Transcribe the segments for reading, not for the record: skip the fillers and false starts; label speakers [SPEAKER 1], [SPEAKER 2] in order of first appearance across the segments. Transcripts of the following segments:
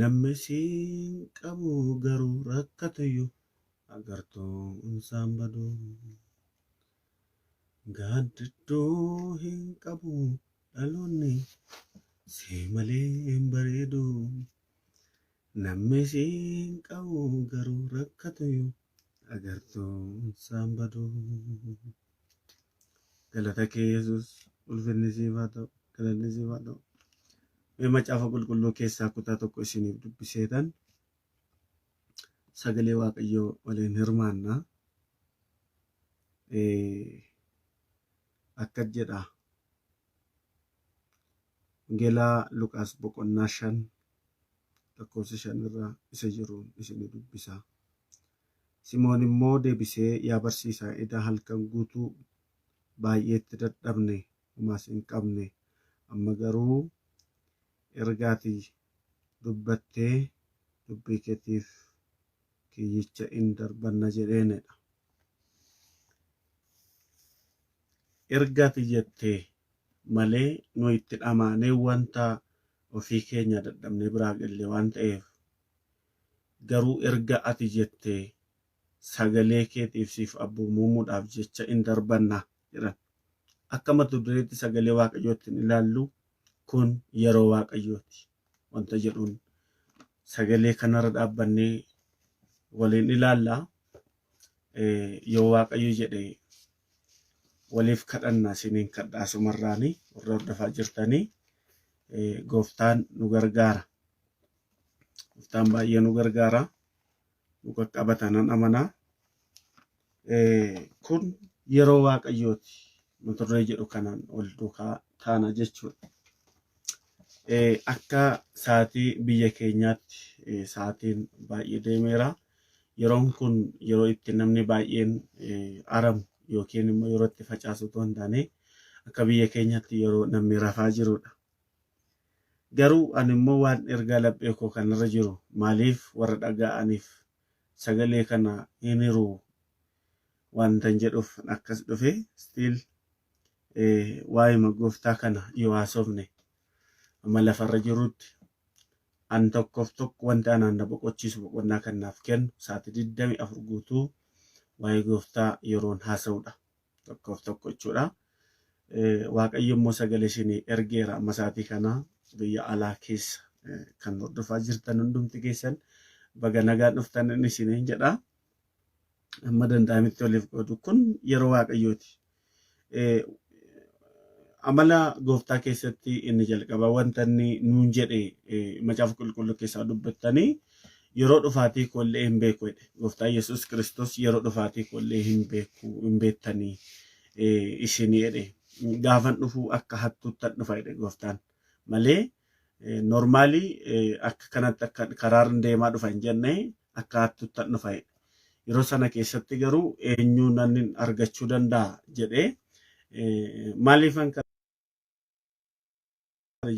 [SPEAKER 1] Namni siin qabu garuu rakkatuyyuu agartuun isaan badu. Gaaddidduu hin qabu dhaloonni si malee hin bareedu. Namni siin qabu garuu rakkatuyyuu agartuun isaan badu. Galata kee Yesuus, ulfinni siif haa ta'u, galanni siif haa ta'u. Mee macaafa qulqulluu keessaa kutaa tokko isiniif dubbiseetan sagalee Waaqayyoo waliin hirmaanna. Akkas jedha. Wangeelaa Luqaas boqonnaa 5 lakkoofsa 5 irra isa jiruun isinii dubbisa. Simoon immoo deebisee, Yaa barsiisaa, eda halkan guutuu baay'eetti dadhabne, homaas hin qabne, amma garuu erga ati dubbattee dubbii keetiif kiyyicha in darbanna jedheenidha. Erga ati jette malee nu itti dhamaanee wanta ofii keenya dadhabnee biraa galle waan ta'eef, garuu erga ati jette sagalee keetiif siif abboomamuudhaaf jecha in darbanna jedhan. Akka mata dureetti sagalee Waaqayyootti hin ilaallu, kun yeroo Waaqayyooti wanta jedhuun sagalee kanarra dhaabbannee waliin ilaalla. Yoo Waaqayyo jedhe waliif kadhanna, isiniin kadha asumarraani warra hordofaa jirtanii, gooftaan nu gargaara. Gooftaan baay'ee nu gargaara. Nu qaqqabata nan amana. Kun yeroo Waaqayyooti mata duree jedhu kanaan wal duukaa taana jechuudha. Akka sa'aatii biyya keenyaatti sa'aatiin baay'ee deemeera. Yeroon kun yeroo itti namni baay'een aramu yookiin immoo yeroo itti facaasu otoo hin taane, akka biyya keenyaatti yeroo namni rafaa jirudha. Garuu ani immoo waan ergaa laphee koo kanarra jiru maaliif warra dhaga'aniif sagalee kana hin hiru wantan jedhuuf akkas dhufe. Still waa'ima gooftaa kana yoo haasofne, amma lafarra jirutti an tokkoof tokko wanti anaan na boqochiisu, boqonnaa kan naaf kennu, sa'aatii 24 guutuu waa'ee gooftaa yeroon haasa'udha. Tokkoof tokko jechuudha. Waaqayyo immoo sagalee isinii ergeera. Amma sa'aatii kana biyya alaa keessa kan hordofaa jirtan hundumti keessan baga nagaan dhuftan inni isiniin jedha. Amma danda'amitti waliif qoodu, kun yeroo Waaqayyooti. Amala gooftaa keessatti inni jalqaba wanta inni nuun jedhe macaafa qulqulluu keessaa dubbattanii, yeroo dhufaatii koollee hin beeku jedhe. Gooftaa Yesuus Kiristoos yeroo dhufaatii koollee hin beeku, hin beektanii isinii jedhe. Gaafan dhufuu akka hattuuttan dhufa jedhe gooftaan malee, normaalii akka kanatti akka karaarra deemaa dhufa hin jenne, akka hattuuttan dhufa jedhe. Yeroo sana keessatti garuu eenyuu nan argachuu danda'a jedhee. Maaliifan kana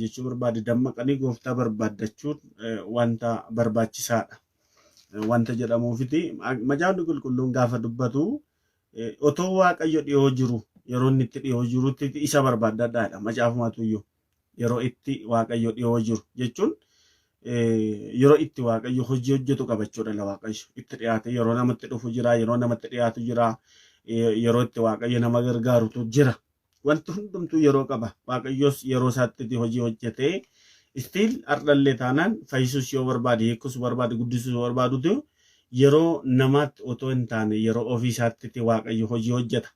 [SPEAKER 1] jechuu barbaade? Dammaqanii gooftaa barbaaddachuun wanta barbaachisaadha wanta jedhamuufiti. Macaafni qulqulluun gaafa dubbatu, otoo Waaqayyo dhiyoo jiru, yeroo inni itti dhiyoo jirutti isa barbaaddadhaadha. Macaafumatu iyyuu yeroo itti Waaqayyo dhiyoo jiru jechuun yeroo itti Waaqayyo hojii hojjetu qabachuudha. La Waaqayyo itti dhiyaate yeroo namatti dhufu jira, yeroo namatti dhiyaatu jira, yeroo itti Waaqayyo nama gargaarutu jira. Wanti hundumtuu yeroo qaba. Waaqayyos yeroo isaatti hojii hojjetee, still ardhallee taanaan fayyisuus yoo barbaade, hiikus barbaade, guddisuus yoo barbaadutu, yeroo namaatti otoo hin taane yeroo ofii isaatti Waaqayyo hojii hojjeta.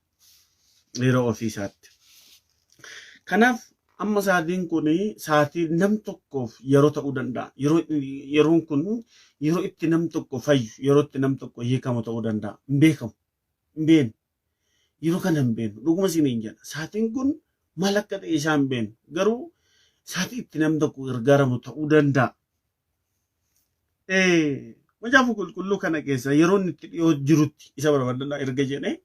[SPEAKER 1] Yeroo ofii isaatti. Kanaaf amma sa'aatiin kun sa'aatii nam tokkoof yeroo ta'uu danda'a. Yeroo yeroon kun yeroo itti nam tokko fayyu, yeroo itti nam tokko hiikamu ta'uu danda'a. Hin beekamu. Hin beeknu. Yeroo kana hin beeknu. Dhuguma isiniin jedha. Sa'aatiin kun maal akka ta'e isaa hin beeknu. Garuu sa'aatii itti nam tokko gargaaramu ta'uu danda'a. Macaafa qulqulluu kana keessa yeroo inni itti dhiyoo jirutti isa barbaadadha erga jedhee,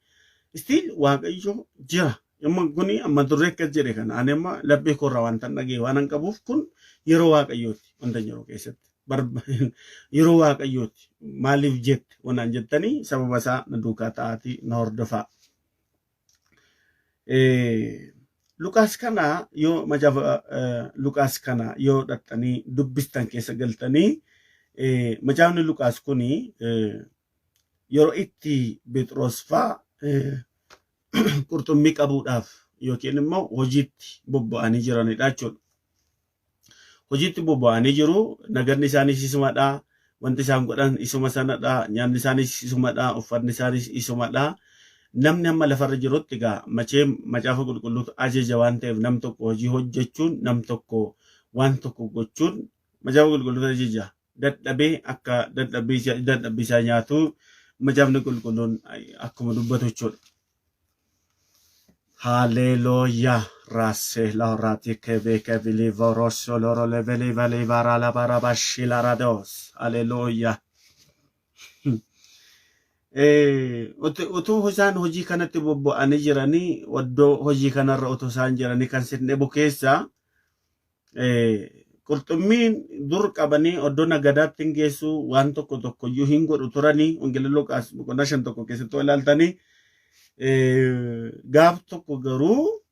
[SPEAKER 1] still Waaqayyo jira. Amma kuni amma durree akkas jedhe kana ani amma laphee koorraa wanta hin dhagee waan hin qabuuf, kun yeroo Waaqayyooti wanta jiru keessatti. Yeroo Waaqayyooti maaliif jette wanaan jettanii, sababa isaa na duukaa ta'aatii na hordofaa. Luqaas kana yoo macaafa Luqaas kana yoo dhaqxanii dubbistan keessa galtanii Macaafni Luqaas kuni yeroo itti Phexros faa qurxummii qabuudhaaf yookiin immoo hojiitti bobba'anii jiranidha jechuudha. Hojiitti bobba'anii jiru. Naganni isaaniis isumadha. Wanti isaan godhan isuma sanadha. Nyaanni isaaniis isumadha. Uffanni isaaniis isumadha. Namni hamma lafarra jirutti egaa machee macaafa qulqulluutu ajaja waan ta'eef nam tokko hojii hojjechuun nam tokko waan tokko gochuun macaafa qulqulluutu ajaja. Dadhabee akka dadhabbii isaa nyaatu macaafni qulqulluun akkuma dubbatu jechuudha. Haleluya. Rase la rati kebe kebili voroso loro leveli vali vara la barabashi la rados. Haleluya. Utuu isaan hojii kanatti bobba'anii jiranii iddoo hojii kanarra utuu isaan jiranii kan sin dhibu keessa qurxummiin dur qabanii iddoo nagadaatti hin geessu waan tokko tokko iyyuu hin godhu turanii Wangeela Luqaas boqonnaa 5:1 keessatti ilaaltanii gaaf tokko garuu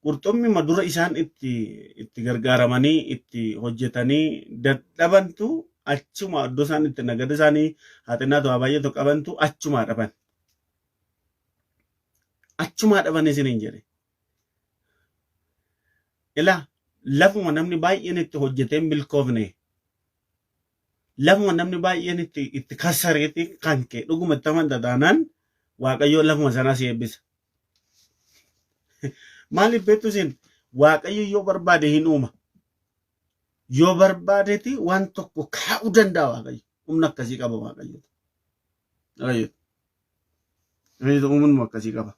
[SPEAKER 1] qurxummii dura isaan itti gargaaramanii itti hojjetanii dadhabantu achuma iddoo isaan itti nagada isaanii haa xinnaatu haa baay'atu qabantu achumaa dhaban. Achumaa dhaban isiniin jedhe. Ilaa lafuma namni baay'een itti hojjetee hin milkoofne lafuma namni baay'een itti kasareeti kan kee dhuguma itti amanta taanaan Waaqayyo lafuma sanaa si eebbisa. Maaliif beektu isin Waaqayyo yoo barbaade hin uuma. Yoo barbaadeti waan tokko kaa'uu danda'a Waaqayyo. Humna akkasii qaba Waaqayyo. Waaqayyo. Humna akkasii qaba.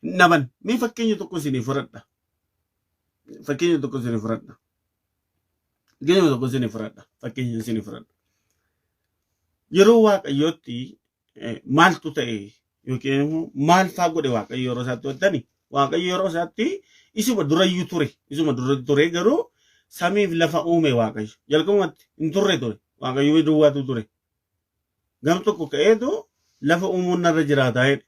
[SPEAKER 1] Hin dhaban. Mee fakkeenya tokko isinii fudhadha. Fakkeenya tokko isinii fudhadha. Fakkeenya tokko isinii fudhadha. Fakkeenya isinii fudhadha. Yeroo Waaqayyootti maaltu ta'e yookiin immoo maal faa godhe Waaqayyo yeroo isaatti wattani Waaqayyo yeroo isaatti isuma durayyuu ture isuma dura ture garuu samiif lafa uume Waaqayyo jalqabumatti hin turre ture Waaqayyo duwwaatu ture gam tokko ka'eetu lafa uumuun narra jiraataa jedhe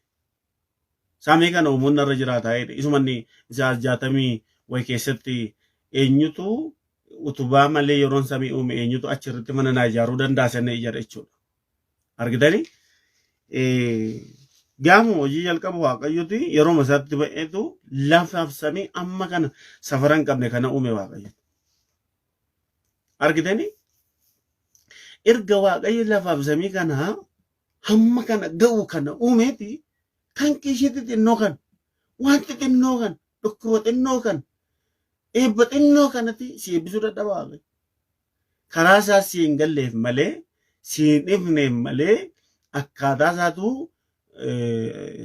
[SPEAKER 1] samii kana uumuun narra jiraataa jedhe isuma inni isaa 60 wayi keessatti eenyutu utubaa malee yeroon samii uume eenyutu achirratti mana naa ijaaruu danda'a sana jedha jechuudha. Argitanii? Gaafa hojii jalqabu Waaqayyoti yeroo isaatti ba'eetu lafaaf samii amma kana safara hin qabne kana uume Waaqayyo. Argitanii? Erga Waaqayyo lafaaf samii kana hamma kana ga'u kana uumeeti kan ishee xixinnoo kan waan xixinnoo kan dhukkuba xinnoo kan eebba xinnoo kanatti si eebbisuu dadhaba Waaqayyo. Karaa isaa si hin galleef malee si hin ifneef malee akkaataa isaatu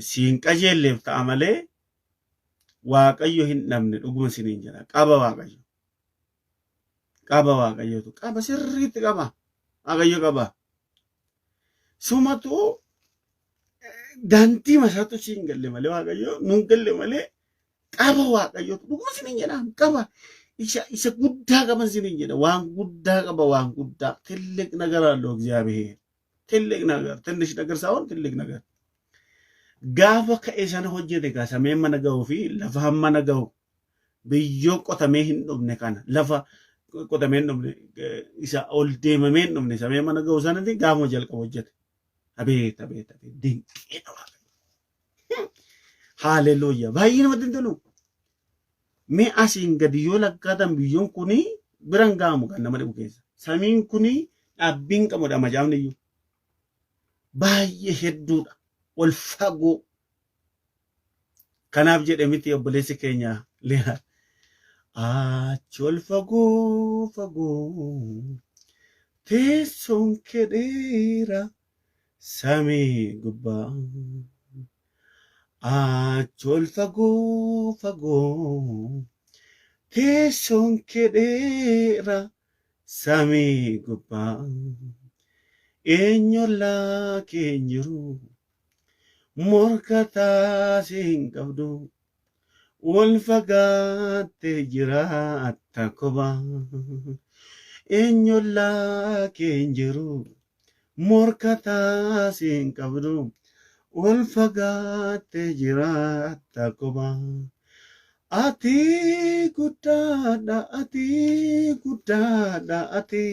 [SPEAKER 1] si hin qajeelleef ta'a malee Waaqayyo hin dhabne dhuguma isiniin jedha. Qaba Waaqayyo. Qaba Waaqayyotu. Qaba sirriitti qaba. Waaqayyo qaba. Sumatu daandii masaatu si hin galle malee Waaqayyo nun galle malee qaba Waaqayyotu. Dhuguma isiniin jedha qaba. Isa guddaa qaban isiniin jedha. Waan guddaa qaba waan guddaa. ትልቅ ነገር አለው እግዚአብሔር። ትልቅ ነገር ትንሽ ነገር ሳይሆን ትልቅ ነገር gaafa ka'e sana hojjete gaa sameen mana ga'uu fi lafa hamma ga'u biyyoo qotamee hin dhumne kana lafa qotamee hin dhumne isa ol deemamee hin dhumne samee mana ga'u sanatti gaafuma jalqabu hojjete. Abeet abeet abeet dinqiidha Waaqayyo. Haaleluyyaa baay'ee namatti hin tolu. Mee asiin gadi yoo lakkaatan biyyoon kuni biran ga'amu kan nama dhibu keessa. Samiin kuni dhaabbiin qabudha macaafni iyyuu. Baay'ee hedduudha. Ol fagoo. Kanaaf jedhe miti obboleessi keenya Liyaa. Achi ol fagoo fagoo teessoon kee dheeraa samii gubbaa. Achi ol fagoo fagoo teessoon kee dheeraa samii gubbaa. Eenyullaa kee hin jiru morkataa si hin qabdu wal fagaattee jiraatta kophaa. Eenyullaa kee hin jiru morkataa si hin qabdu wal fagaattee jiraatta kophaa. Ati guddaadha, ati guddaadha, ati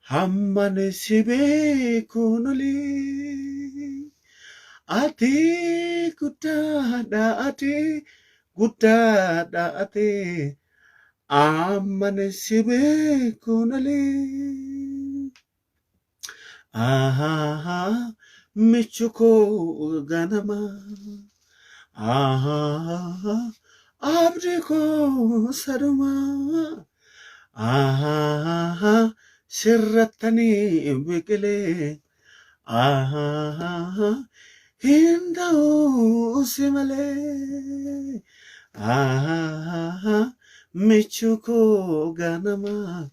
[SPEAKER 1] hamman si beekuun olii. Ati guddaadha, ati guddaadha, ati amman si beekuun olii. Ahaa, michu koo ganama. Ahaa, abdii koo saduma. Ahaa, sirrattanii biqilee. Ahaa, hin ta'uu si malee. Ahaa, michu koo ganama.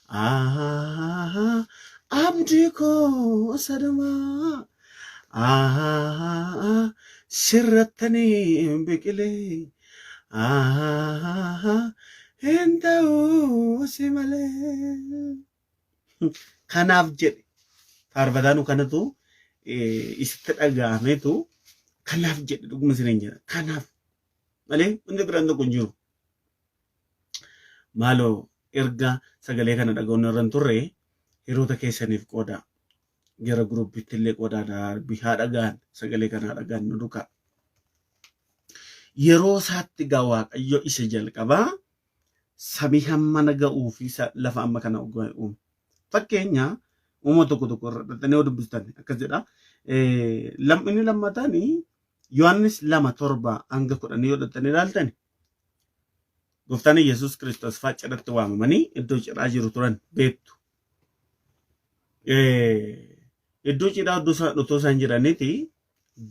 [SPEAKER 1] Ahaa, abdii koo sadumaa. Ahaa, sirrattanii biqilee. Ahaa, hin ta'uu si malee. Kanaaf jedhe faarfataanu kanatu isitti dhaga'ameetu kanaaf jedhe dhuguma isiniin jedha. Kanaaf malee wanti biraan tokko hin jiru. Maaloo erga sagalee kana dhaga'uun irra hin turre hiriyoota keessaniif qoodaa. Gara guruppiitti illee qoodaa darbii haa dhaga'an sagalee kana haa dhaga'an nu dukaa. Yeroo isaatti gaa Waaqayyo isa jalqabaa samii hammana ga'uu fi lafa amma kana uume. Fakkeenya uuma tokko tokko irra dhaxxanii yoo dubbistan akkas jedha. Inni lammataan Yohaannis 2:7 hanga 10 yoo dhaxxanii ilaaltan Gooftaan Yesuus Kiristoos fa'aa cidhatti waamamanii iddoo cidhaa jiru turan beektu. Iddoo cidhaa otoo isaan jiraniiti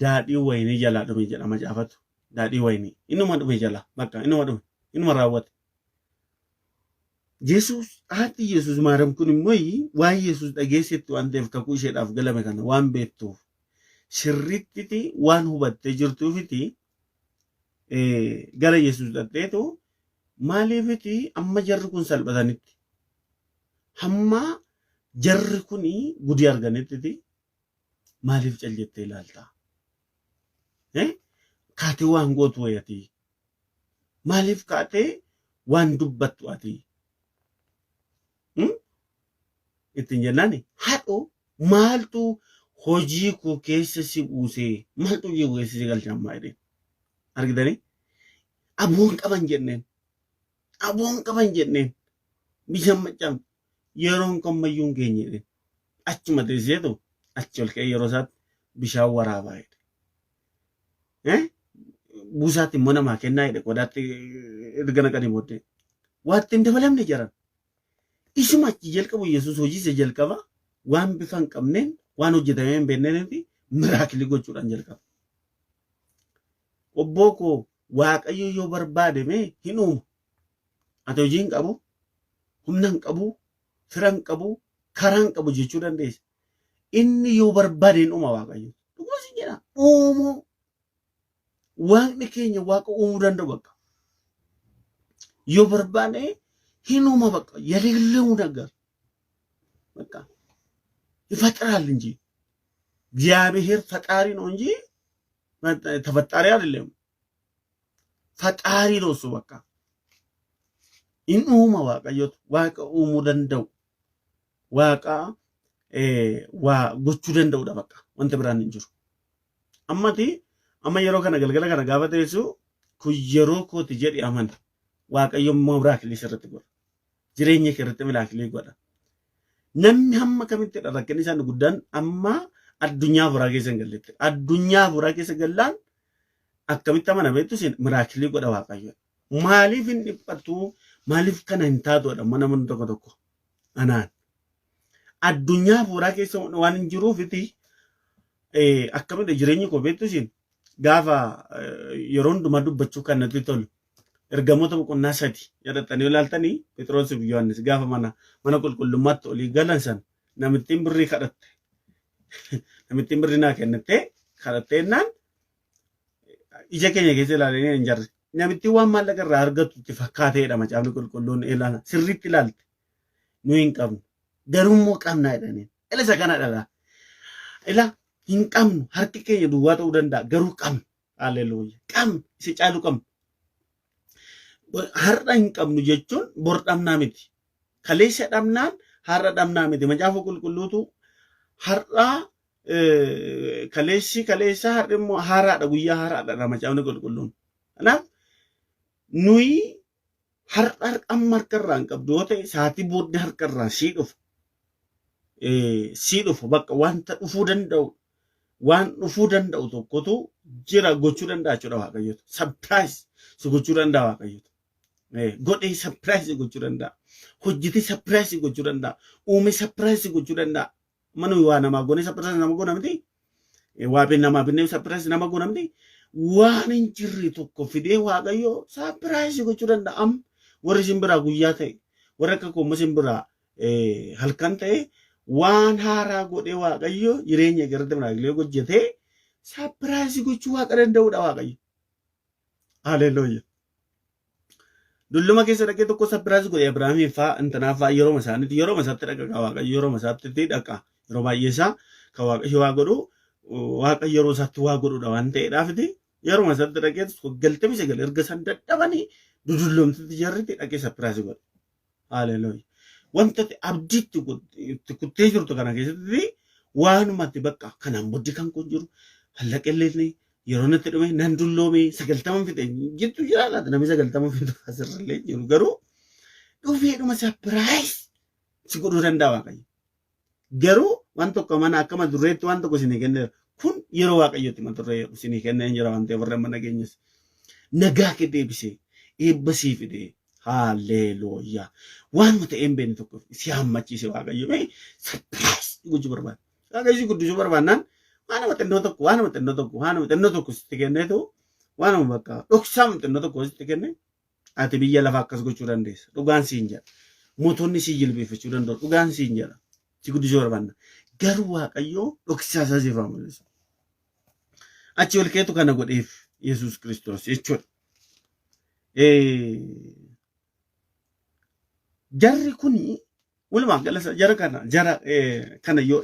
[SPEAKER 1] daadhii wayinii jalaa dhume jedha macaafatu. Daadhii wayinii inuma dhume jalaa bakka inuma dhume inuma raawwate. Yesuus haati Yesuus Maariyaam kun immoo waan Yesuus dhageessetti waan ta'eef kakuu isheedhaaf galame kana waan beektuuf sirriittiti waan hubattee jirtuufiti gara Yesuus dhaqxeetu maaliifiti amma jarri kun salphatanitti hamma jarri kun gudii arganittiti maaliif cal jettee ilaalta? Kaatee waan gootu wayatii maaliif kaatee waan dubbattu ati? Ittiin jennaan haadhoo maaltu hojii koo keessa si buusee maaltu hojii koo keessa si galcha ammaa jedheen. Argitanii? Aboon qaban jenneen. Aboon qaban jenneen. Bishaan maccaan yeroon kammayyuu hin geenye jedheen. Achuma teesseetu achi ol ka'ee yeroo isaatti bishaan waraabaa jedhe. Buusaatti immoo namaa kennaa jedhe qodaatti erga naqanii booddee. Waatti hin dabalamne jaran. Isuma achi jalqabu Yesuus hojii isa jalqaba waan bifa hin qabneen waan hojjetamee hin beekneen fi miraakilii gochuudhaan jalqaba. Obboo koo Waaqayyo yoo barbaade mee hin uuma. Ati hojii hin qabu, humna hin qabu, fira hin qabu, karaa hin qabu jechuu dandeessa. Inni yoo barbaade hin uuma Waaqayyo. Dhuguma sin jedha. Uumuu. Waaqni keenya waaqa uumuu danda'u bakka. Yoo barbaade hin uuma bakka. የሌለው ነገር በቃ ይፈጥራል እንጂ እግዚአብሔር ፈጣሪ ነው እንጂ ተፈጣሪ አይደለም። ፈጣሪ ነው እሱ በቃ in uuma Waaqayyotu waaqa uumuu danda'u waaqa waa gochuu danda'udha bakka wanta biraan hin jiru. Ammati amma yeroo kana galgala kana gaafa teessu kun yeroo kooti jedhi amana. Waaqayyo immoo miraakilii sirriitti godha. Jireenya kee irratti miraakilii godha. Namni hamma kamittidha rakkinni isaan guddaan amma addunyaa hafuuraa keessa hin galletti. Addunyaa hafuuraa keessa gallaan akkamitti amana beektu isin miraakilii godha Waaqayyo. Maaliif hin dhiphatu? Maaliif kana hin taatudha mana namni tokko tokko anaan. Addunyaa hafuuraa keessa waan hin jiruufiti akkamidha jireenyi koo beektu isin gaafa yeroo hundumaa dubbachuu kan natti tolu ergamoota boqonnaa 3 jedhatanii ilaaltanii Phexroosii fi Yohaannis gaafa mana qulqullummaatti olii galan san namittiin birrii kadhatte namittiin birrii naa kennittee kadhattee jennaan ija keenya keessa ilaalanii hin jarre namittiin waan maallaqa irraa argattu itti fakkaateedha macaafni qulqulluun ilaala sirriitti ilaalte nu hin qabnu garuu immoo qabnaa jedhaniin ila isa kana dhala ila hin qabnu harki keenya duwwaa ta'uu danda'a garuu qabna. Haleluuya. Qabna isa caalu qabna. Har'a hin qabnu jechuun bor dhabnaa miti. Kaleessa dhabnaan har'a dhabnaa miti. Macaafa qulqulluutu har'a kaleessi kaleessa har'i immoo haaraadha guyyaa haaraadha macaafni qulqulluun. Kanaaf nuyi har'a amma harkarraa hin qabdu yoo ta'e sa'aatii booddee harkarraa sii dhufa. Sii dhufa bakka wanta dhufuu danda'u waan dhufuu danda'u tokkotu jira gochuu danda'a jechuudha Waaqayyotu. Surprise si gochuu danda'a Waaqayyotu. Godhee surprise gochuu danda'a. Hojjetee surprise gochuu danda'a. Uumee surprise gochuu danda'a. Mana waa namaa goonee surprise nama goona miti. Waa bin namaa binnee surprise nama goona miti. Waan hin jirre tokko fidee Waaqayyo surprise gochuu danda'a. Amma warri isin biraa guyyaa ta'e warri akka koommoo isin biraa halkan ta'e waan haaraa godhee Waaqayyo jireenya irratti miraakilee hojjetee surprise gochuu Waaqa danda'udha Waaqayyo. Haleluuya. Dulluma keessa dhaqee tokko surprise godhe Abiraamii fa'aa intanaa fa'aa yeroo isaaniitti yeroo isaatti dhaqa Waaqayyo yeroo isaatti dhaqa yeroo baay'ee isaa kan Waaqayyo waa godhu Waaqa yeroo isaatti waa godhudha waan ta'eedhaafiti yeroo isaatti dhaqee 99 erga isaan dadhabanii dudulloomtitti jarritti dhaqee surprise godhe. Haleluuya. Wanta abdiitti kuttee jirtu kana keessatti waanumatti bakka kanaan booddee kan kun jiru hallaqillee yeroo natti dhume nan dulloome 90 fixe jettu jira laata namni 90 fixe asirrallee jiru garuu dhufeedhuma surprise si godhuu danda'a Waaqayyo. Garuu waan tokko mana akka mata durreetti waan tokko isinii kenneera. Kun yeroo Waaqayyotti mata duree isinii kennee jira waan ta'eef warra mana keenyas. Nagaa kee deebisee eebba sii fidee haalleluuyaa. Waanuma ta'ee hin beekne tokko si hammachiise Waaqayyo. Surprise gochuu barbaada. Waaqayyo si guddisuu barbaannaan waanuma xinnoo tokko waanuma xinnoo tokko waanuma xinnoo tokko sitti kenneetu waanuma bakka dhoksaa xinnoo tokko sitti kenne ati biyya lafaa akkas gochuu dandeessa. Dhugaan siin jedha. Mootonni si jilbeeffachuu danda'u. Dhugaan siin jedha. Si guddisuu barbaanna. Garuu Waaqayyo dhoksaa isaa siif haa mul'isu. Achi ol keetu kana godheef Yesuus Kiristoos jechuudha. Jarri kuni walumaa gala jara kana jara kana yoo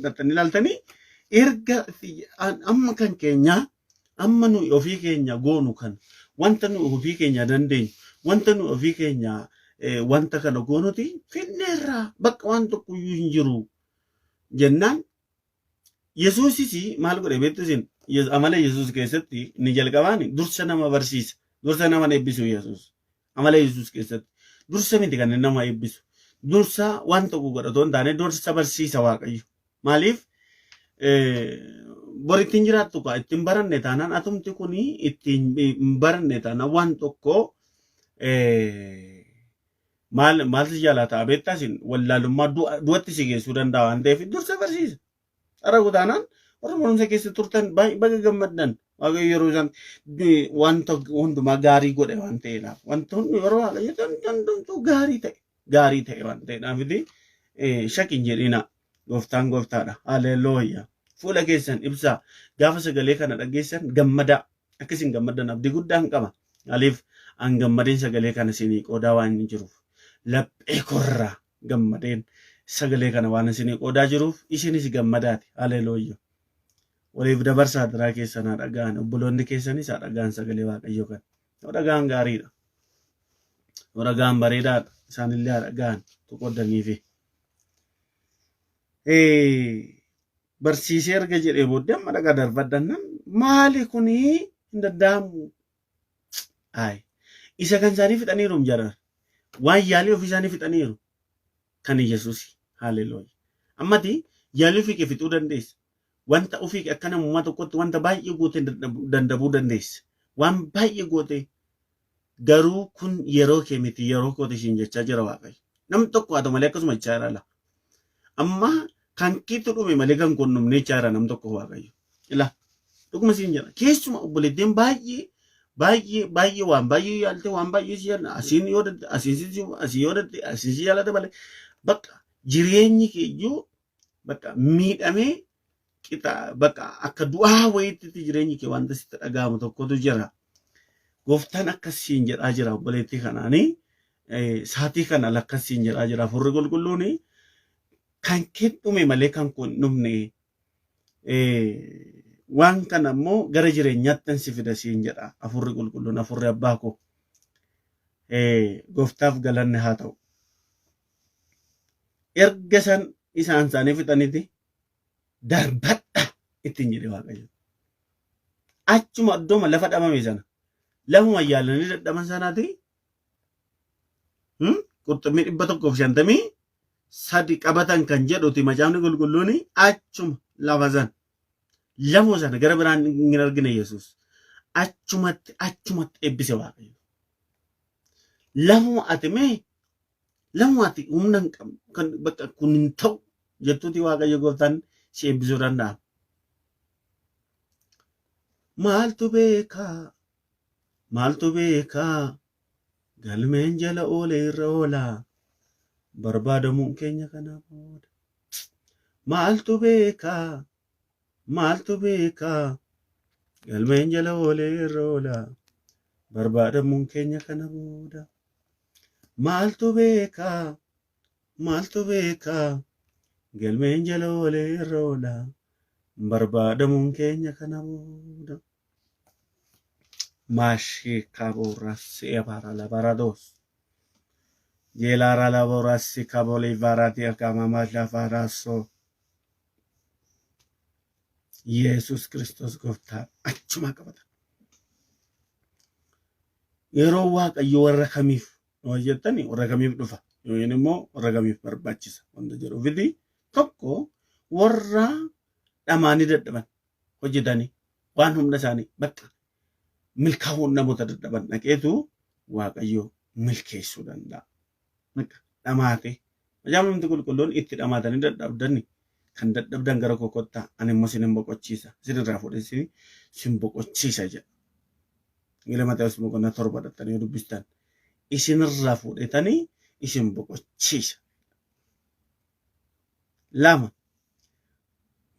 [SPEAKER 1] dhattanii ilaaltanii erga amma kan keenya amma nuyi ofii keenya goonu kan wanta nuyi ofii keenya dandeenyu wanta nuyi ofii keenya wanta kana goonuti finneerraa bakka waan tokko iyyuu hin jiru jennaan Yesuusis maal godhe beektu isin amala Yesuus keessatti inni jalqabaan dursa nama barsiisa dursa nama eebbisu Yesuus amala Yesuus keessatti dursa miti kan nama eebbisu dursa waan tokko godhatoo hin taane dursa barsiisa Waaqayyo maaliif bor ittiin jiraattu kaa ittiin baranne taanaan atumti kuni ittiin hin baranne taanaan waan tokko maal maal si jaalaa ta'a beektaa isin wallaalummaa du'atti si geessuu danda'a waan ta'eef dursa barsiisa. Dhara taanaan warra barumsa keessa turtan baay'ee baga gammaddan Waaqayyo yeroo isaan wanta hundumaa gaarii godhe waan ta'eedhaaf wanta hundi yeroo Waaqayyo hundumtuu gaarii ta'e gaarii ta'e waan ta'eedhaaf shakki hin jedhina gooftaan gooftaadha haleluuyaa fuula keessan ibsaa gaafa sagalee kana dhageessan gammadaa akka isin gammaddan abdii guddaan qaba maaliif an gammadeen sagalee kana isinii qoodaa waan jiruuf laphee korraa gammadeen sagalee kana waan isinii qoodaa jiruuf isinis gammadaati haleluuyaa waliif dabarsaa diraa keessan haa dhaga'an obboloonni keessanis haa dhaga'an sagalee Waaqayyoo kana yoo dhaga'an gaariidha yoo dhaga'an bareedaadha isaanillee haa dhaga'an tuqoddaniifi. Barsiisee erga jedhee booddee amma dhagaa darbadhannan maali kuni hin danda'amu. Ayi isa kan isaanii fixaniiru jedhan waan yaalii ofii isaanii fixaniiru kan Yesuus haleluuya. Ammati yaalii ofii kee fixuu dandeessa. Wanta ofii kee akka namummaa tokkotti wanta baay'ee gootee dandabuu dandeessa. Waan baay'ee gootee garuu kun yeroo kee miti yeroo kooti ishiin jechaa jira Waaqayyo. Namni tokko haa ta'u malee akkasuma jechaa jira laa. Amma kan keetu dhume malee kan kun dhumne jechaa jira nam tokko Waaqayyo. Ilaa dhuguma siin jedha keessuma obboleettiin baay'ee baay'ee baay'ee waan baay'ee yaalte waan baay'ee si yaalta asiin yoo dadde asiin si asiin yoo dadde asiin si yaalate malee bakka jireenyi kee iyyuu bakka miidhamee qixa bakka akka du'aa wayiitti jireenyi kee wanta sitti dhaga'amu tokkotu jira. Gooftaan akkas siin jedhaa jira obboleettii kanaanii saatii kana lakkas siin jedhaa jira hafuurri qulqulluuni kan kee dhume malee kan kun dhumne waan kana immoo gara jireenyaatti si fida siin jedha hafuurri qulqulluun hafuurri abbaa koo. Gooftaaf galanni haa ta'u. Erga san isaan isaanii fixaniiti darbadha ittiin jedhe Waaqayyo. Achuma iddooma lafa dhabame sana lafuma yaalanii dadhaban sanaati qurxummii 153 qabatan kan jedhuti macaafni qulqulluun achuma lafa sana lafuma sana gara biraan hin argine Yesuus achumatti achumatti eebbise Waaqayyo. Lafuma ati mee lafuma ati humna hin qabne kan bakka kun hin ta'u jettuuti Waaqayyo gooftaan si eebbisuu danda'a. Maaltu beekaa? Maaltu beekaa? Galmeen jala oolee irra oolaa. Barbaadamuun keenya kana booda. Maaltu beekaa? Maaltu beekaa? Galmeen jala oolee irra oolaa. Barbaadamuun keenya kana booda. Maaltu beekaa? Maaltu beekaa? Galmeen jala oolee irra oolaa. Barbaadamuun keenya kana booda. Maashee kaboorassi ebara labarados. Jeelara laborassi kabolii varati akamama lafaraso. Yesus Kiristoos gooftaa achuma qabata. Yeroo Waaqayyo warra kamiif yoo jettani warra kamiif dhufa yookiin immoo warra kamiif barbaachisa wanta jedhuufiti tokko warra dhamaanii dadhaban hojjetanii waan humna isaanii bakka milkaa'uun namoota dadhaban dhaqeetu Waaqayyo milkeessuu danda'a. Bakka dhamaatee Macaafni qulqulluun itti dhamaatanii dadhabdanni kan dadhabdan gara koo kottaa ani immoo isin hin boqochiisa isin irraa fuudhee isin sin boqochiisa jedha. Ingila Maatewos boqonnaa 7 dhattanii yoo dubbistan isinirraa fuudhetanii isin boqochiisa. Lama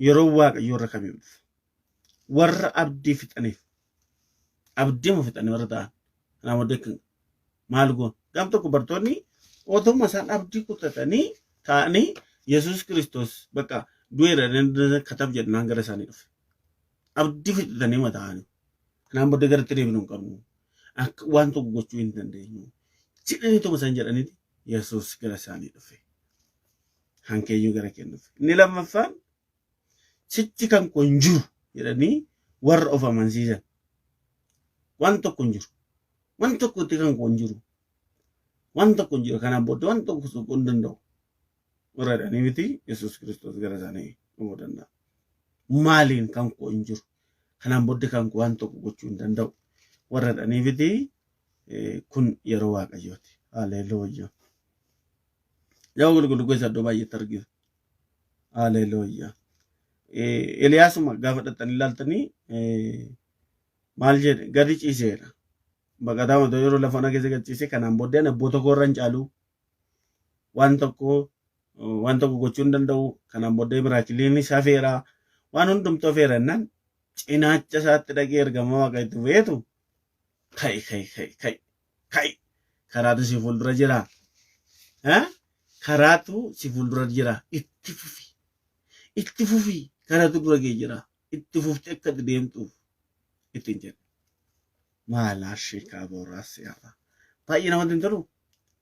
[SPEAKER 1] yeroo Waaqayyo warra kamiif dhufa? Warra abdii fixaniif abdiima fixanii warra ta'an kanaa booddee kan maal goon gaaf tokko bartoonni otuma isaan abdii kutatanii ta'anii Yesuus Kiristoos bakka du'eera katab jedhanaan gara isaanii dhufe. Abdii fixatanii mata'anii. Kanaan booddee garatti deebinu hin qabnu. Akka waan tokko gochuu hin dandeenyu. Jedhanii tuma isaan jedhaniiti Yesuus gara isaanii dhufe. Hankeenyuu gara keenya dhufe. Inni lammaffaan sichi kan koo hin jiru jedhanii warra of amansiisan. Waan tokko hin jiru. Waan tokkotti kan koo hin jiru. Waan tokko hin jiru. Kanaan booddee waan tokko tokko hin danda'u. Warra jedhanii miti Yesuus Kiristoos gara isaanii dhufuu danda'a. Maaliin kan koo hin jiru. Kanaan booddee kan koo waan tokko gochuu hin danda'u. Warra jedhanii miti kun yeroo Waaqayyooti. Haleluuyaa. Yaa qulqulluu keessa iddoo baay'eetti argina. Haleluuyaa. Eliyaasuma gaafa dhaqxanii ilaaltanii maal jedhe gadi ciiseera. Baqataa mataa yeroo lafa ona keessa gad ciise kanaan booddee ani abboota koo irra hin caalu. Waan tokko waan tokko gochuu hin danda'u. Kanaan booddee miraakiliin isaa feera. Waan hundumtuu feera jennaan cinaacha isaatti dhaqee ergama Waaqayyotti feetu ka'i ka'i ka'i ka'i ka'i karaatu si fuuldura jira. Karaatu si fuuldura jira. Itti fufi. Itti fufi. Karaatu dura kee jira. Itti fuftee akka itti deemtuuf ittiin jedhe. Maalaa sheekaa booraa si'afa. Baay'ee namatti hin tolu.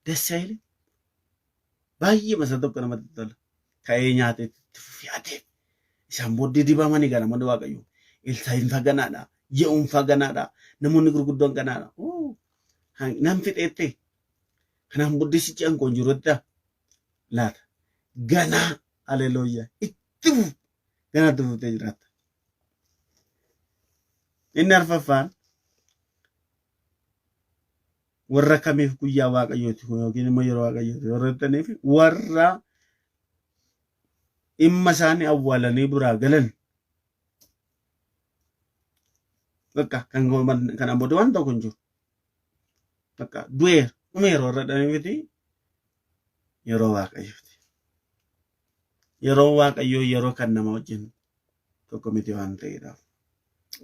[SPEAKER 1] Dassaayile. Baay'ee masa tokko namatti tola. Ka'ee nyaatee itti fufee adeeme. Isaan booddee dibamanii gara namoonni Waaqayyoo. Elsaa'iin faa ganaadha. Ye'uun faa ganaadha. Namoonni gurguddoon ganaadha. Nan fixeettee. Kanaan booddee sichi ankoo hin jiru jettaa laata. Ganaa haleluuyaa itti fufu. Ganaa itti fuftee jiraatta. Inni arfaffaan warra kamiif guyyaa Waaqayyooti yookiin immoo yeroo Waaqayyooti warra jettaniif warra dhimma isaanii awwaalanii biraa galan bakka kan kanaan booda waan tokko hin jiru. Bakka du'eera dhumeera warra jedhanii miti yeroo Waaqayyooti. Yeroo Waaqayyoo yeroo kan nama wajjin tokko miti waan ta'eedhaaf.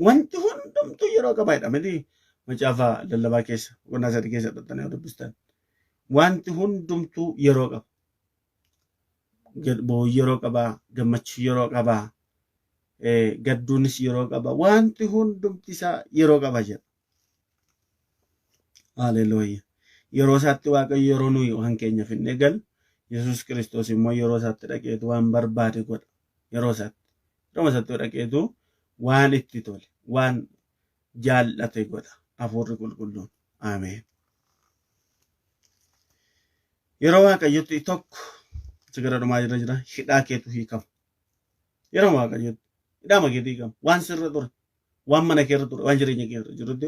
[SPEAKER 1] Wanti hundumtuu yeroo qaba jedha miti macaafa lallabaa keessa boqonnaa 3 keessa dhattanii yoo dubbistan. Wanti hundumtuu yeroo qaba. Boo'uu yeroo qaba, gammachuu yeroo qaba, gadduunis yeroo qaba. Wanti hundumti isaa yeroo qaba jedha. Haleluuya. Yeroo isaatti Waaqayyo yeroo nuyi waan keenya finnee galu Yesuus Kiristoos immoo yeroo isaatti dhaqeetu waan barbaade godha. Yeroo isaatti. Yeroo isaatti dhaqeetu waan itti tole, waan jaallate godha. Hafuurri qulqulluun. Ameen. Yeroo Waaqayyotti tokko isa gara dhumaa jira jira hidhaa keetu hiikama. Yeroo Waaqayyotti hidhaa keetu hiikama. Waan sirra ture, waan mana keerra ture, waan jireenya keerra jirutti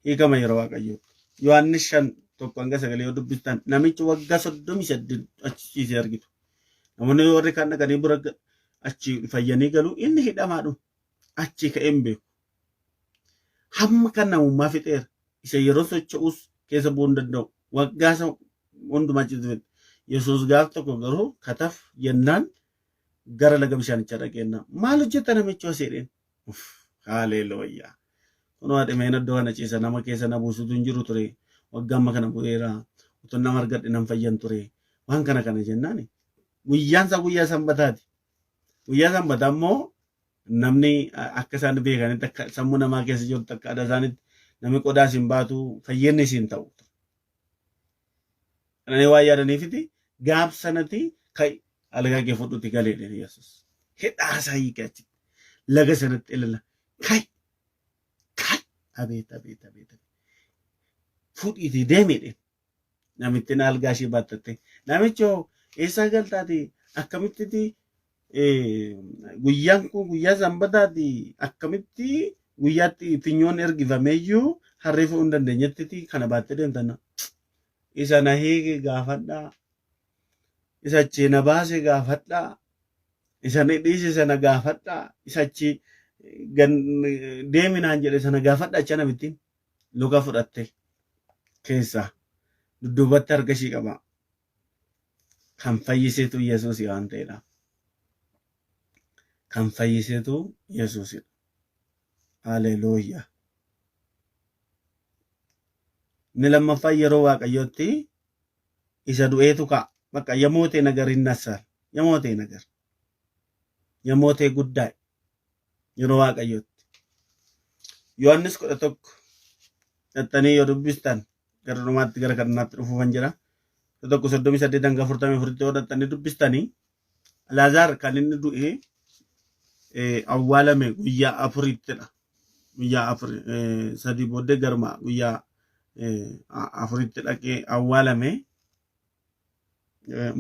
[SPEAKER 1] hiikama yeroo Waaqayyootti. Yohaannis 5:1-9 yoo dubbistan namichi waggaa 38 achi ciisee argitu. Namoonni warri kaan dhaqanii bira achi fayyanii galu inni hidhamaa dhume achi ka'ee hin beeku. Hamma kan namummaa fixeera. Isa yeroo socho'us keessa bu'uu hin danda'u. Waggaa isa hundumaa ciisee. Yesuus gaaf tokko garuu kataf jennaan gara laga bishaanichaa dhaqeenna. Maal hojjeta namichi hoseedheen? Uff, haleluuyaa. Kunoo haadhimeen iddoo kana ciisa nama keessa na buusutu hin jiru ture. Waggaa amma kana bu'eera. Utuu nama argadhe nan fayyan ture. Waan kana kana jennaan. Guyyaan isaa guyyaa sanbataati. Guyyaa sanbataa immoo namni akka isaan beekanitti akka sammuu namaa keessa jirtu akka aadaa isaaniitti namni qodaa isin baatu fayyinni isin ta'u. Kananii waan yaadaniifiti gaaf sanatti ka'i algaa kee fudhuti galee jedhe Yesuus. Hidhaa isaa hiike achitti. Laga sanatti ilala. Ka'i ka'i abeet abeet abeet abeet. Fudhiitii deemi jedheen. Namittiin algaa ishee baattatte. Namichoo eessaa galtaati akkamittiti guyyaan kun guyyaa sanbataati akkamitti guyyaatti finyoon ergifameeyyuu harree fe'uu hin dandeenyettiti kana baattee deemtana. Isa na hiike gaafadhaa. Isa achi na baase gaafadhaa. Isa na dhiise sana gaafadhaa. Isa achi deemi naan jedhe sana gaafadhaa achi namittiin luka fudhatte keessaa dudduubatti harka ishii qaba. Kan fayyisetu Yesuus waan ta'eedha. Kan fayyisetu Yesuusidha. Haleluuyaa. Inni lammaffaan yeroo Waaqayyootti isa du'eetu ka'a. Bakka yamootee nagar hin nassar. Yamootee nagar. Yamootee guddaa yeroo Waaqayyootti. Yohaannis 11 dhaxxanii yoo dubbistan gara dhumaatti gara kadhannaatti dhufuufan jira. 1:38-44 yoo dhaxxanii dubbistanii Alaazaar kan inni du'e awwaalame guyyaa afurittidha. Guyyaa afur sadii booddee garuma guyyaa afuritti dhaqee awwaalame.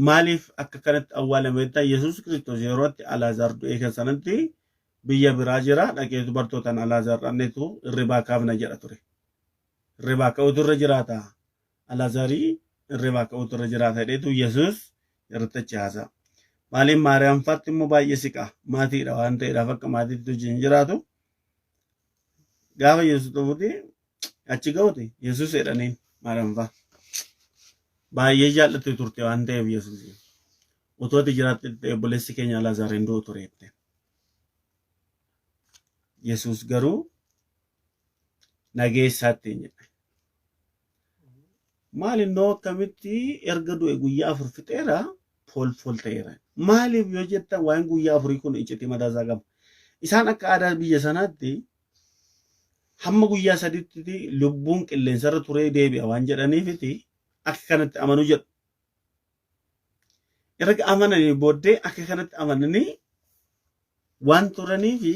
[SPEAKER 1] Maaliif akka kanatti awwaalame jettan Yesuus Kiristoos yerootti Alaazaar du'e kan sanatti biyya biraa jira dhaqee dubartootaan Alaazaar dhanneetu hirribaa kaafna jedha ture. Hirribaa ka'utu irra jiraata. Alaazarii hirribaa ka'utu irra jiraata jedheetu Yesuus irratti achi haasa'a. Maaliif Maariyaam faatti immoo baay'ee siqa maatiidha waan ta'eedhaaf akka maatiitti wajjin jiraatu. Gaafa Yesuus dhufuti achi ga'uti Yesuus jedhaniin Maariyaam fa'a. Baay'ee jaallatte turte waan ta'eef Yesuus. Otoo ati jiraatte ta'e obboleessi keenya Alaazaar hin du'u ture jette. Yesuus garuu nageessaatti hin jedhe. Maal innoo akkamitti erga du'e guyyaa afur fixeera fool fool ta'eera. Maaliif yoo jettan waan guyyaa afurii kun iccitii mataa isaa qaba. Isaan akka aadaa biyya sanaatti hamma guyyaa sadiitti lubbuun qilleensarra turee deebi'a waan jedhaniifiti akka kanatti amanu jedhu. Erga amananii booddee akka kanatti amananii waan turaniifi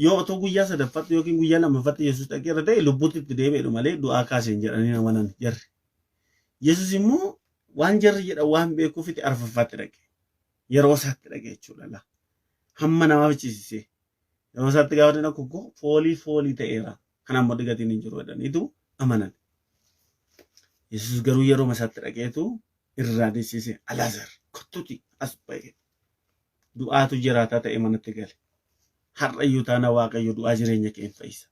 [SPEAKER 1] yoo otoo guyyaa sadaffaatti yookiin guyyaa lammaffaatti Yesuus dhaqee irra ta'e lubbuutti itti deebi'edhu malee du'aa kaaseen jedhanii amanan jarri. Yesuus immoo waan jarri jedhan waan beekuufitti arfaffaatti dhaqe. Yeroo isaatti dhaqe jechuudha. Laa. Hamma nama fichisiisee. Yeroo isaatti gaafa dhaqu koo foolii foolii ta'eera. Kana immoo digatiin hin jiru jedhaniitu amanan. Yesuus garuu yeroo isaatti dhaqeetu irraa deessise Alaazar kottuti as ba'e. Du'aatu jiraataa ta'e manatti gale. Har'a iyyuu taana Waaqayyo du'aa jireenya kee hin fayyisa.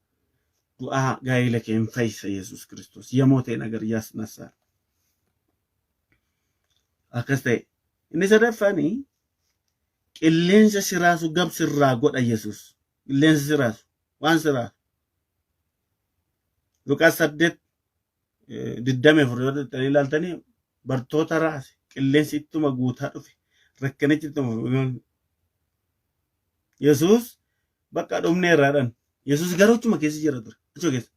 [SPEAKER 1] Du'aa gaa'ela kee hin fayyisa Yesuus Kiristoos. Yemoo ta'e nagar yaasnassaa. Akkas ta'e. Inni sadaffaan qilleensa siraasu gab sirraa godha Yesuus. Qilleensa siraasu. Waan siraasu. Luqaas 8:24 yoo dhaqxanii ilaaltanii bartoota raase qilleensi ittuma guutaa dhufe rakkinichi ittuma Yesuus bakka dhumne irraadhaan Yesuus garuu achuma keessa jira ture achuma keessa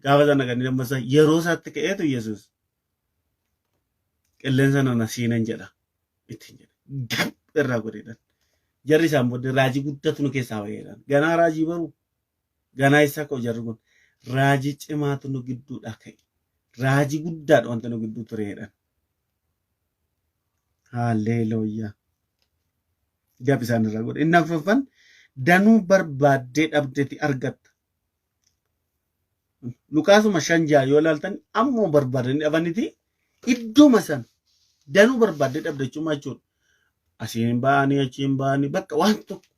[SPEAKER 1] Gaafa sana kan dammaqsan yeroo isaatti ka'eetu Yesuus qilleensa nana siinan jedha ittiin jedha. Gab irraa godheedhaan. Jarri isaan booddee raajii guddatu nu keessaa baheedhaan. Ganaa raajii baru ganaa isaa ka'u jarri kun raajii cimaatu nu gidduudhaa ka'e. Raajii guddaadha wanta nu gidduu tureedhaan. Haalleelooyyaa. Gab isaan irraa godhe. Inni afuraffaan danuu barbaaddee dhabdeeti argatta. Luqaasuma 5:6 yoo ilaaltan ammoo barbaadanii dhabaniti iddooma sana danuu barbaaddee dhabde jechuun maal jechuudha? Asiin ba'anii achiin ba'anii bakka waan tokko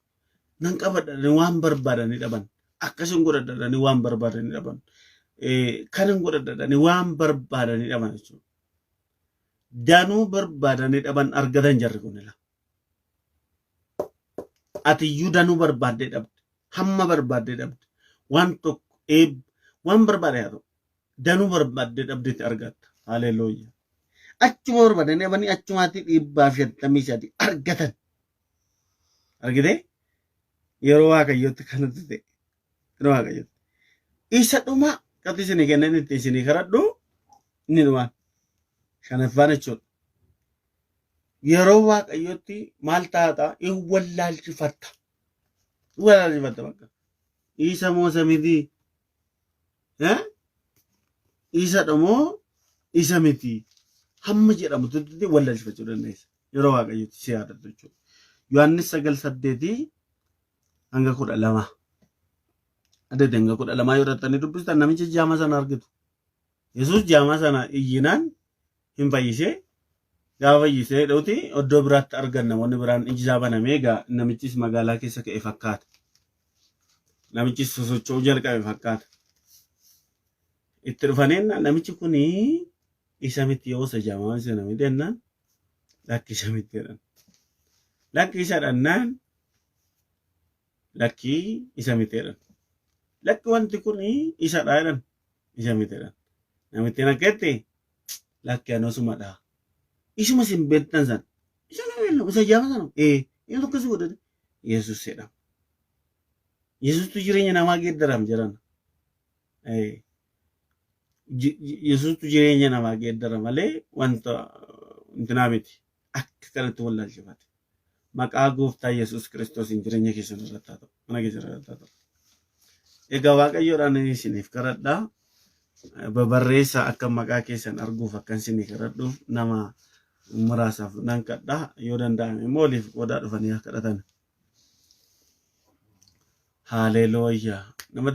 [SPEAKER 1] nan qabadhanii waan barbaadanii dhaban. Akkasiin godhadhanii waan barbaadanii dhaban. Kanan godhadhanii waan barbaadanii dhaban jechuudha. Danuu barbaadanii dhaban argatan jarri kun ila. Ati iyyuu danuu barbaaddee dhabde. Hamma barbaaddee dhabde. Waan tokko eebba waan barbaade haa ta'u. Danuu barbaaddee dhabdetti argatta. Haleluuyaa. Achuma barbaadanii dhabanii achumaatti 153 argatan. Argitee? Yeroo Waaqayyootti kanatu ta'e. Yeroo Waaqayyootti. Isa dhuma qabxii isinii kennan itti isinii kadhadhu inni dhumaan. Shanaffaan jechuudha. Yeroo Waaqayyootti maal taata? In wallaalchifatta. In wallaalchifatta bakka. Isa moo isa miti? Eh? Isa moo isa miti? Hamma jedhamutti wallaalchifachuu dandeessa. Yeroo Waaqayyootti si yaadatu jechuudha. Yohaannis 9:8 hanga 12. 8 hanga 12 yoo dhattanii dubbistan namicha jaama sana argitu. Yesuus jaama sana iyyinaan hin fayyisee gaafa fayyisee dhuti iddoo biraatti argan namoonni biraan iji isaa banamee egaa namichis magaalaa keessa ka'e fakkaata. Namichis sosocho'uu jalqabe fakkaata. Itti dhufaniin namichi kun isa miti yoo isa jaamaa isa miti jennaan lakki isa miti jedhan. Lakki isa dhannaan lakki isa miti jedhan. Lakki wanti kun isadha jedhan isa miti jedhan. Namittiin akka jette lakki ani osumadha. Isuma isin beektan sana. Isa nama beeknu isa jaama sana. Ee inni akkasii godhate. Yesuus jedhama. Yesuustu jireenya namaa geeddaram jedhan. Ee Yesuustu jireenya namaa geeddara malee wanta intinaa miti. Akka kanatti wallaalchifate. Maqaa gooftaa Yesuus Kiristoosiin jireenya keessan irratti haa ta'u. Mana keessan irratti haa ta'u. Egaa Waaqayyoodhaan inni isiniif kadhadhaa. Babarreessaa akka maqaa keessan arguuf akkan isinii kadhadhuuf nama muraasaaf nan kadhaa. Yoo danda'ame immoo waliif qoodaa dhufanii haa kadhatan. Haaleelooyyaa.